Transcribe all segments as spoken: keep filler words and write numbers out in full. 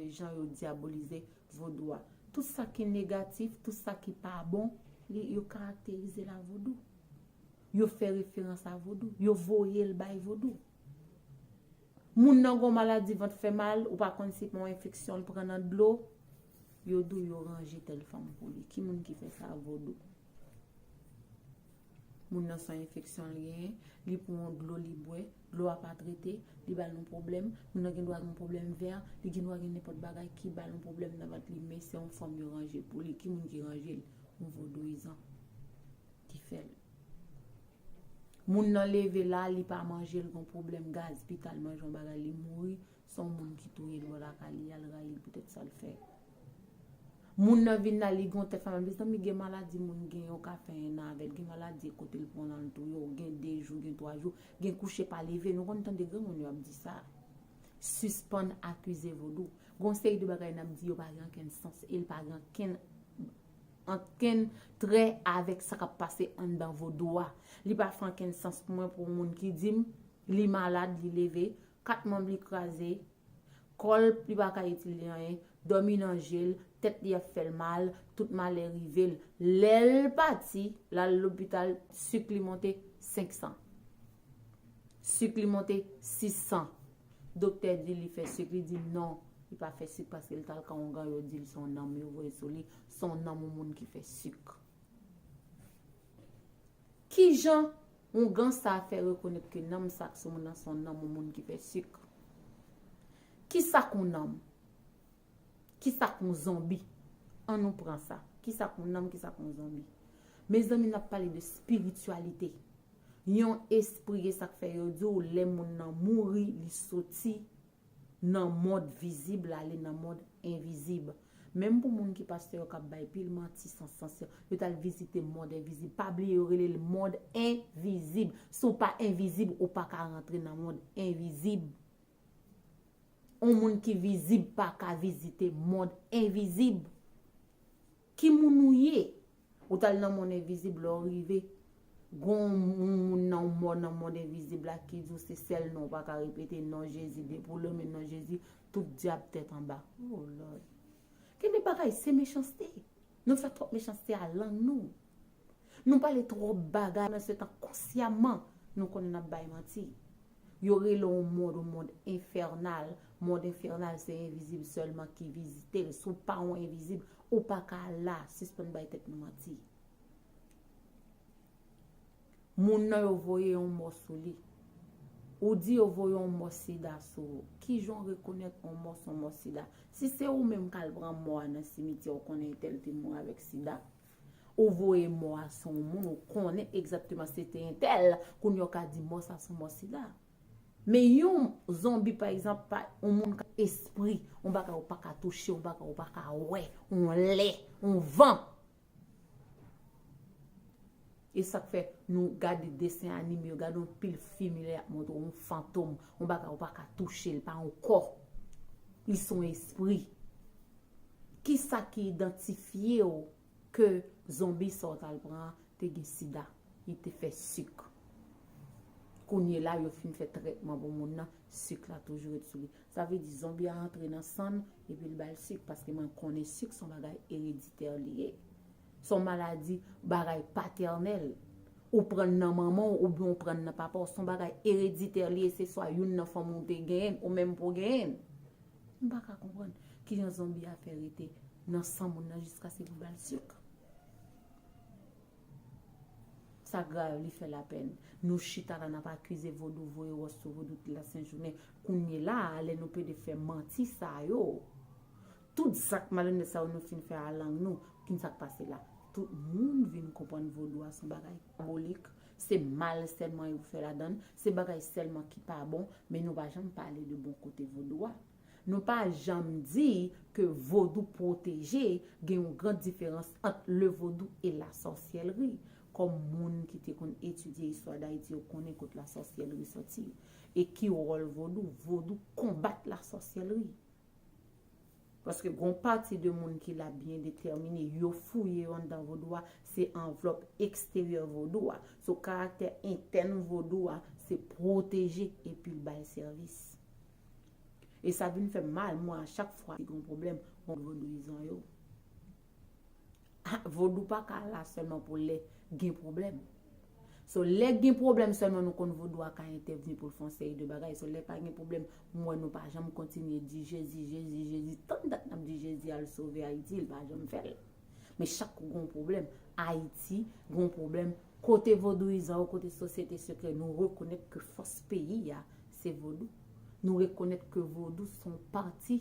jan yo dyabolize vodou a. Tout sa ki negatif, tout sa ki pa bon, li, yo karakterize l a vodou. Yo fè referans a vodou. Yo voye l bay vodou. Moun nan gon maladi vant fè mal, ou pa konn si se yon enfeksyon l pran nan dlo, yo di w yo ranje tèl fanm pou li. Ki moun ki fè sa? Vodou. Moun nan se yon enfeksyon l genyen, li pran yon dlo li bwè, dlo a pa trete, li ba l yon pwoblèm, moun nan gen dwa gen yon pwoblèm vè, li gen dwa gen nenpòt bagay ki ba l yon pwoblèm nan vant li, men se yon fanm yo ranje pou li. Ki moun ki ranje l? Yon vodouyizan ki fè l. Moun nan leve la, li pa manje, l gon pwoblèm gaz, pital manje yon bagay, li mouri, se yon moun ki touye l bò lakay li, y al rayi l poutèt sa l fè. Moun nan vin la, li gon tèt fè mal, mezanmi, gen maladi moun gen yo ka fè enn an avè l, gen maladi kote l pran nan l touye w, gen de jou, gen twa jou, gen kouche pa leve, nou konn tande granmoun yo ap di sa. Sispann akize vodou. Gon seri de bagay n ap di yo pa gen ankenn sans, e l pa gen ankenn ankenn trè avèk sa k ap pase anndan vodou a. Li pa fè ankenn sans pou mwen pou yon moun ki di m li malad, li leve, kat manm li kraze, kò l, li pa ka itilize anyen, dòmi nan je l, tèt li ap fè l mal, tout malè rive l. Lè l pati, l al lopital, sik li monte senk san. Sik li monte sis san. Doktè di li fè sik, li di non, li pa fè sik paske li t al ka ongan, yo di l se yon nanm yo voye sou li, se yon nanm yon moun ki fè sik. Kijan ongan sa a fè rekonèt ke nanm sa k sou moun nan se yon nanm yon moun ki fè sik? Kisa k yon nanm? Kisa k yon zonbi? An nou pran sa. Kisa k yon nanm, kisa k yon zonbi? Mezanmi, n ap pale de espirityalite. Yon espri, e sa k fè yo di w lè moun nan mouri, li soti nan mond vizib, l ale nan mond envizib. Menm pou moun ki pastè yo k ap bay pil manti san sans, yo t al vizite mond envizib. Pa bliye yo rele l mond envizib. Si w pa envizib, ou pa ka rantre nan mond envizib. Yon moun ki vizib pa ka vizite mond envizib. Ki moun ou ye? Ou t al nan mond envizib, lè w rive, gon moun, moun nan mò nan mond envizib la ki di w se sèl non w pa ka repete, non Jezi, depi w lonmen non Jezi, tout dyab tèt anba. Oh Lord. Gen de bagay, se mechanste. Nou fè twòp mechanste a lang nou. Nou pale twòp bagay, nan se tan konsyaman, nou konnen n ap bay manti. Yo rele yon mond, yon mond enfènal. Mond enfènal, se envizib sèlman ki vizite l. Si w pa yon envizib, ou pa ka la. Sispann bay tèt nou manti. Moun nan yo voye yon mò sou li. Ou di yo voye yon mò sida sou ou. Kijan w rekonèt yon mò se yon mò sida? Si se ou menm k al pran mò a nan simityè, ou konnen entèl te mouri avèk sida. Ou voye mò a sou yon moun, ou konnen egzakteman se te entèl, kounye a w ka di mò sa se yon mò sida. Men yon zonbi, pa egzanp, pa, yon moun ka espri, yon bagay ou pa ka touche, yon bagay ou pa ka wè, yon lè, yon van. E sa k fè nou gade desen anime yo, gade yon pil fim, lè y ap montre w yon fantom, yon bagay ou pa ka touche l, pa yon kò. Li se yon espri. Kisa ki idantifye w ke zonbi sa w t al pran an te gen sida, li te fè sik? Kounye la, yo fin fè trètman pou moun nan, sik la toujou ret sou li. Sa vle di zonbi a antre nan san l, epi l ba l sik, paske mwen konnen sik se yon bagay ereditè li ye. Se yon maladi, bagay patènèl. Ou pran l nan manman w oubyen ou pran l nan papa w. Se yon bagay ereditè li ye, se swa youn nan fanmi w te genyen l, ou menm pou w genyen l. M pa ka konprann kijan zonbi a fè rete nan san moun nan jiskaske pou ba l sik. Sa grav, li fè lapèn. Nou chita la, n ap akize vodou, voye wòch sou vodou tout la sent jounen. Kounye la a, lè nou plede fè manti sa yo, tout zak malonèt sa yo nou fin fè a lang nou, ki sa k pase la? Tout moun vin konprann vodou a se yon bagay dyabolik, se mal sèlman yo fè ladan l, se bagay sèlman ki pa bon, men nou pa janm pale de bon kote vodou a. Nou pa janm di ke vodou pwoteje, gen yon gran diferans ant le vodou e la sorcellerie. Kòm moun ki te konn etidye istwa Dayiti, yo konnen kot la sorcellerie soti. E ki wòl vodou? Vodou konbat la sorcellerie. Paske gon pati de moun ki la byen detèmine, yo fouye yo anndan vodou a, se anvlòp eksteryè vodou a. So, karaktè entèn vodou a, se pwoteje epi l bay sèvis. E sa vin fè m mal, mwen, a chak fwa ki gen yon pwoblèm, mwen vodouyizan yo. Vodou pa ka la sèlman pou lè gen pwoblèm. So, lè gen pwoblèm sèlman nou konn vodou a ka entèvni pou l fè yon seri de bagay. So, lè pa gen pwoblèm, m wè nou pa janm kontinye di Jezi, Jezi, Jezi. Tann dat n ap di Jezi al sove Ayiti, li pa janm fè l. Men chak kou gen yon pwoblèm, Ayiti gen yon pwoblèm, kote vodouyizan yo, kote sosyete sekrè, nou rekonèt ke fòs peyi a, se vodou. Nou rekonèt ke vodou se yon pati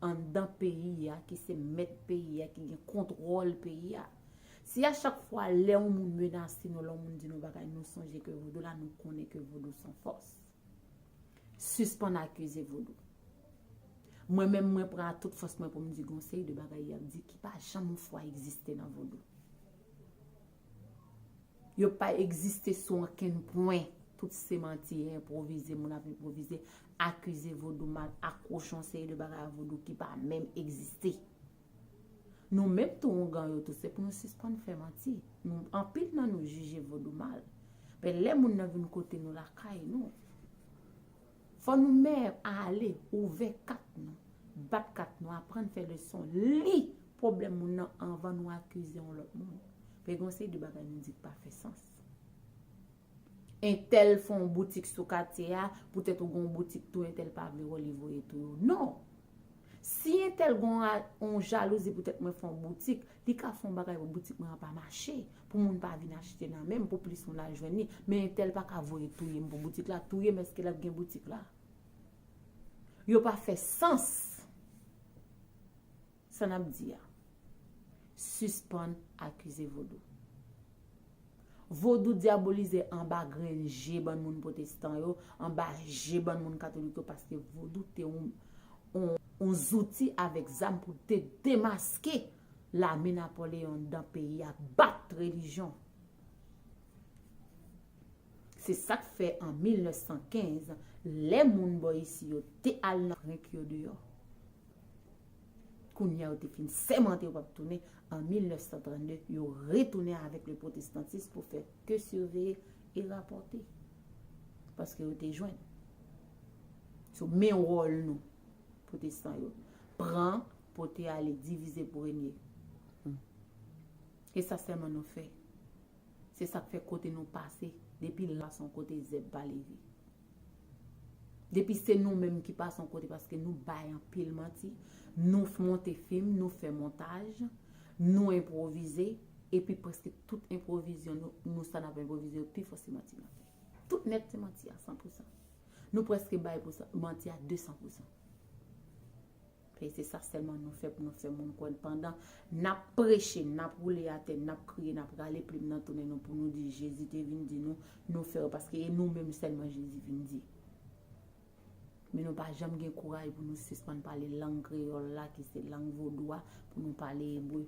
anndan peyi a, ki se mèt peyi a, ki gen kontwòl peyi a. Si a chak fwa lè yon moun menase nou, lè yon moun di nou bagay, nou sonje ke vodou la, nou konnen ke vodou se yon fòs. Sispann akize vodou. Mwen menm, mwen pran tout fòs mwen pou m di gon seri de bagay y ap di ki pa janm yon fwa egziste nan vodou. Yo pa egziste sou ankenn pwen. Tout se manti, enpwovize, moun ap enpwovize, akize vodou mal, akwoche yon seri de bagay a vodou ki pa menm egziste. Nou menm tou, oungan yo tou, se pou nou sispann fè manti. Nou, anpil nan nou jije vodou mal. Men lè moun nan vin kote nou lakay nou, fò nou menm ale, ouvè kat nou, bat kat nou, aprann fè leson, li pwoblèm moun nan anvan nou akize yon lòt moun. Paske gon seri de bagay nou di k pa fè sans. Entèl fè yon boutik sou katye a, poutèt ou gen yon boutik tou, entèl pa vle wè w, li voye touye w. Non! Si entèl gen yon a-, yon jalouzi poutèt mwen fè yon boutik, li ka fè yon bagay pou boutik mwen an pa mache, pou moun pa vin achte nan men m, pou plis moun al jwenn li. Men entèl pa ka voye touye m pou boutik la. Touye m, èske l ap gen boutik la? Yo pa fè sans. Sa n ap di a. Sispann akize vodou. Vodou dyabolize anba grenn je bann moun pwotestan yo, anba je bann moun katolik yo, paske vodou te yon, yon, yon zouti avèk zam pou te demaske lame Napoleyon anndan peyi a, bat relijyon. Se sa k fè an mil nèf san kenz, lè moun bò isi yo te al nan prank yo deyò. Kounye a yo te fin sèmante yo p ap tounen, an mil nèf san trannde, yo retounen avèk le protestantisme pou fè que surveiller et rapporter. Paske yo te jwenn. So, men wòl nou, pwotestan yo. Pran, pote ale, divize pou renye. Hmm. E sa sèlman nou fè. Se sa k fè kote nou pase, depi la se yon kote zèb pa leve. Depi se nou menm ki pase yon kote, paske nou bay anpil manti, nou f-, monte fim, nou fè montaj, nou enpwovize, epi prèske tout enpwovizyon nou, nou sa n ap enpwovize yo, pifò se manti n ap fè. Tout nèt se manti a san pou san. Nou prèske bay pou sa, manti a de san pou san. Paske se sa sèlman nou fè pou nou fè moun kwè. Pandan n ap preche, n ap woule atè, n ap kriye, n ap rale plim nan tounen nou pou nou di Jezi te vin di nou, nou fè yo, paske e nou menm sèlman Jezi vin di. Men nou pa janm gen kouraj pou nou sispann pale lang kreyòl la, ki se lang vodou a, pou nou pale ebre.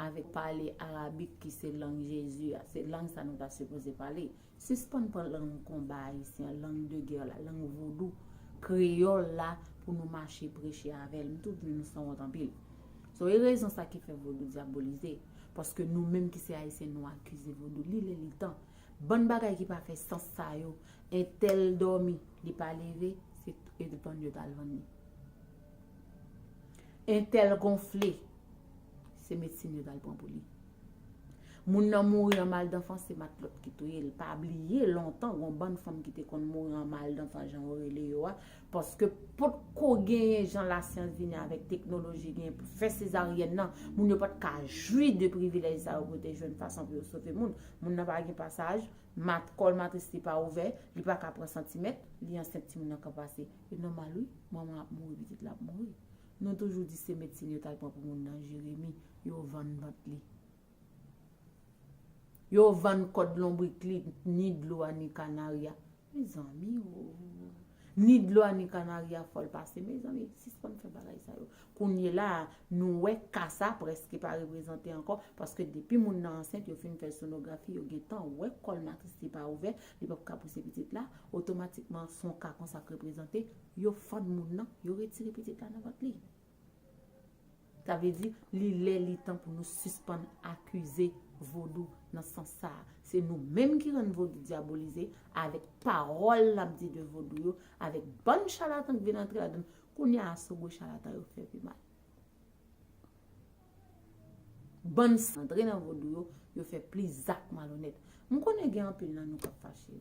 Avèk pale arabik, ki se lang Jezi a, se lang sa nou ta sipoze pale. Sispann pran lang konba ayisyen an, lang de gè la, lang vodou, kreyòl la, pou nou mache preche avè l. M toujou di nou sanwont anpil. So, e rezon sa ki fè vodou dyabolize. Paske nou menm ki se ayisyen, nou akize vodou. Li lè li tan. Bann bagay ki pa fè sans sa yo, entèl dòmi, li pa leve, se, e bann yo t al vann li. Entèl gonfle, se medsin yo t al pran pou li. Moun nan mouri an maldanfan, se matlòt ki touye l. Pa bliye, lontan, gon bann fanm ki te konn mouri an maldanfan, jan yo rele yo a, paske potko genyen jan lasyans vini avèk teknoloji genyen pou fè sezaryèn nan, moun yo pa t ka jwi de privilèj sa yo pou te jwenn fason pou yo sove moun. Moun nan pa gen pasaj, mat-, kòl matris li pa ouvè, li pa ka pran santimèt, li ansent timoun nan ka pase. E nòmal wi, manman ap mouri, pitit la ap mouri. Nou toujou di se medsin yo t al pran pou moun nan, Jeremi, yo vann vant li. Yo vann kòd lonbrik li, ni dlo a, ni kanari a. Mezanmi o. Ni dlo a, ni kanari a fò l pase. Mezanmi, sispann fè bagay sa yo. Kounye la a, nou wè ka sa prèske pa reprezante ankò, paske depi moun nan ansent, yo fin fè sonografi, yo gentan wè kòl matris li pa ouvè, li p ap ka pouse pitit la, otomatikman, se yon ka konsa k reprezante, yo fann moun nan, yo retire pitit la nan vant li. Sa vle di, li lè, li tan pou nou sispann akize vodou nan sans sa a. Se nou menm ki rann vodou dyabolize avèk pawòl n ap di de vodou yo, avèk bann chalatan k vin antre ladan l. Kounye a, Asogo e chalatan yo fè pi mal. Bann san antre nan vodou yo, yo fè plis zak malonèt. M konnen gen anpil nan nou k ap fache.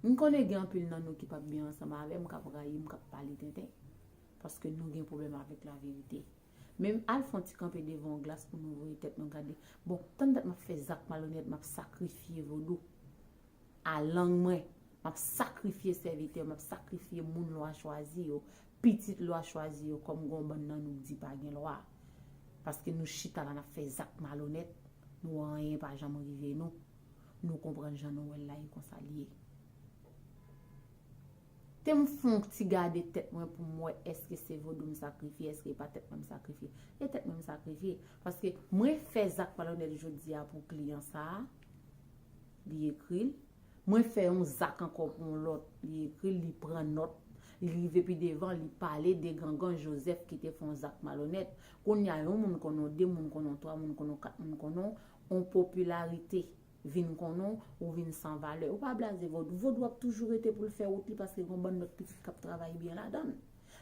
M konnen gen anpil nan nou ki p ap byen ansanm avè m, k ap rayi m, k ap pale tenten. Paske nou gen pwoblèm avèk laverite. Men al fè yon ti kanpe devan yon glas pou nou voye tèt nou gade. Bon, tann dat m ap fè zak malonèt, m ap sakrifye vodou. A lang mwen, m ap sakrifye sèvitè, m ap sakrifye moun lwa chwazi yo, pitit lwa chwazi yo, kòm gon bann nan nou k di pa gen lwa. Paske nou chita la, n ap fè zak malonèt, nou anyen pa janm rive nou. Nou konprann jan nou wè l la, e konsa l ye. Te m fè yon ti gade tèt mwen pou m wè èske se vodou m sakrifye, èske e pa tèt mwen m sakrifye. E tèt mwen m sakrifye, paske mwen fè zak malonèt jodi a pou kliyan sa a, li ekri l. Mwen fè yon zak ankò pou yon lòt, li ekri l, li pran nòt, li rive pi devan, li pale de Gangan Joseph ki te fè yon zak malonèt. Kounye a, yon moun konnen w, de moun konnen w, twa moun konnen w, kat moun konnen w, yon popilarite vin konnen w, ou vin san valè. Ou pa blaze vodou. Vodou ap toujou rete pou l fè wout li paske gon bann lòt pitit k ap travay byen ladan l.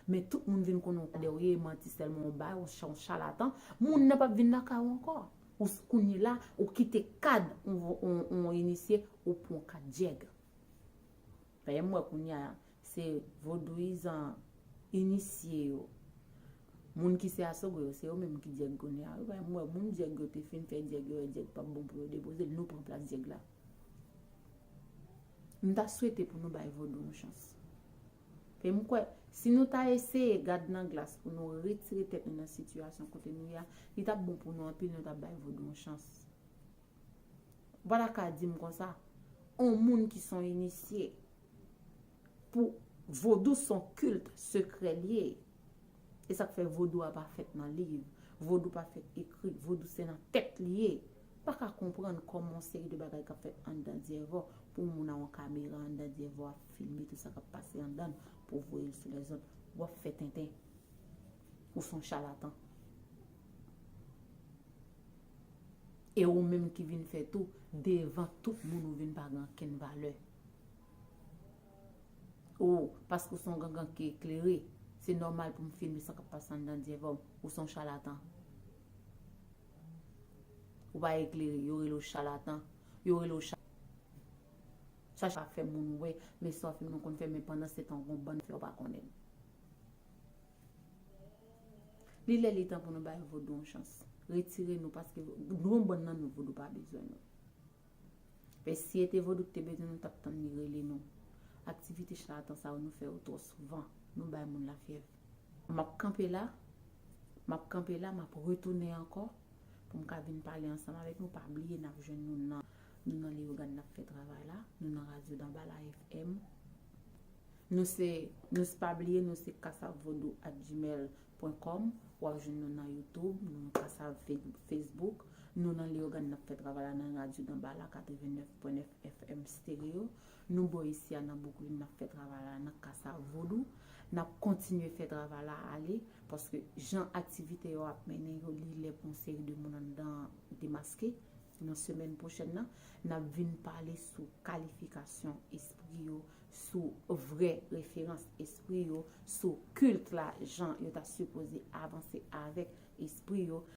Men tout moun vin konnen w kadè w ye, manti sèlman w bay, w chan-, w chalatan. Moun nan p ap vin lakay ou ankò. Ou s-, kounye la, ou kite kad, ou, ou, ou inisye, ou pran kad djèg. Paske m wè kounye a, se vodouyizan inisye yo. Moun ki se Asogo yo, se yo menm ki djèg kounye a. Wi, m wè moun djèg yo te fin fè djèg yo, wè djèg p ap bon pou yo depoze l, nou pran plas djèg la. M ta swete pou nou bay vodou yon chans. Paske m kwè, si nou ta eseye gad nan glas pou nou retire tèt nou nan sitiyasyon kote nou ye a, li t ap bon pou nou anpil, nou t ap bay vodou yon chans. Ou pa ta ka di m konsa, on moun ki s on inisye, pou vodou s on kilt sekrè l ye. E sa k fè vodou a pa fèt nan liv, vodou pa fèt ekri, vodou se nan tèt li ye. Pa ka konprann kòman yon seri de bagay k ap fèt anndan dyèvò, pou yon moun a yon kamera anndan dyèvò ap filme tout sa k ap pase anndan l, pou voye l sou lèzòt. W ap fè tenten. Ou s on chalatan. E ou menm ki vin fè tou, devan tout moun ou vin pa gen ankenn valè. Ou, paske ou s on gangan ki eklere, se nòmal pou m filme sa k ap pase anndan dyèvò m. Ou s on chalatan. Ou pa eklere, yo rele w chalatan. Yo rele w cha-, chache pa fè moun wè, men sa w fin nou konn fè, men pandan se tan w gon bann fè w pa konnen. Li lè li tan pou nou bay vodou yon chans. Retire nou, paske nou, yon bann nan nou, vodou pa bezwen nou. Men si e te vodou ki te bezwen nou, t ap tann li rele nou. Aktivite chalatan sa yo, nou fè yo twò souvan. Nou bay moun lafyèv. M ap kanpe la. M ap kanpe la, m ap retounen ankò pou m ka vin pale ansanm avèk nou. Pa bliye, n ap jwenn nou nan, nou nan Leyogàn n ap fè travay la. Nou nan Radyo Danbala F M. Nou se, nou se pa bliye, nou se kasavvodou at gmail pwen kòm. W ap jwenn nou nan YouTube, nou nan Kasav Fe-, Facebook. Nou nan Leyogàn n ap fè travay la nan Radyo Danbala katrevennnèf pwen nèf F M Stereo. Nou bò isi a nan Brooklyn, n ap fè travay la nan Kasav Vodou. N ap kontinye fè travay la ale, paske jan aktivite yo ap mennen yo, li lè pou yon seri de moun anndan demaske. Nan semèn pwochèn nan, n ap vin pale sou kalifikasyon espri yo, sou vrè referans espri yo, sou kilt la, jan yo ta sipoze avanse avèk espri yo,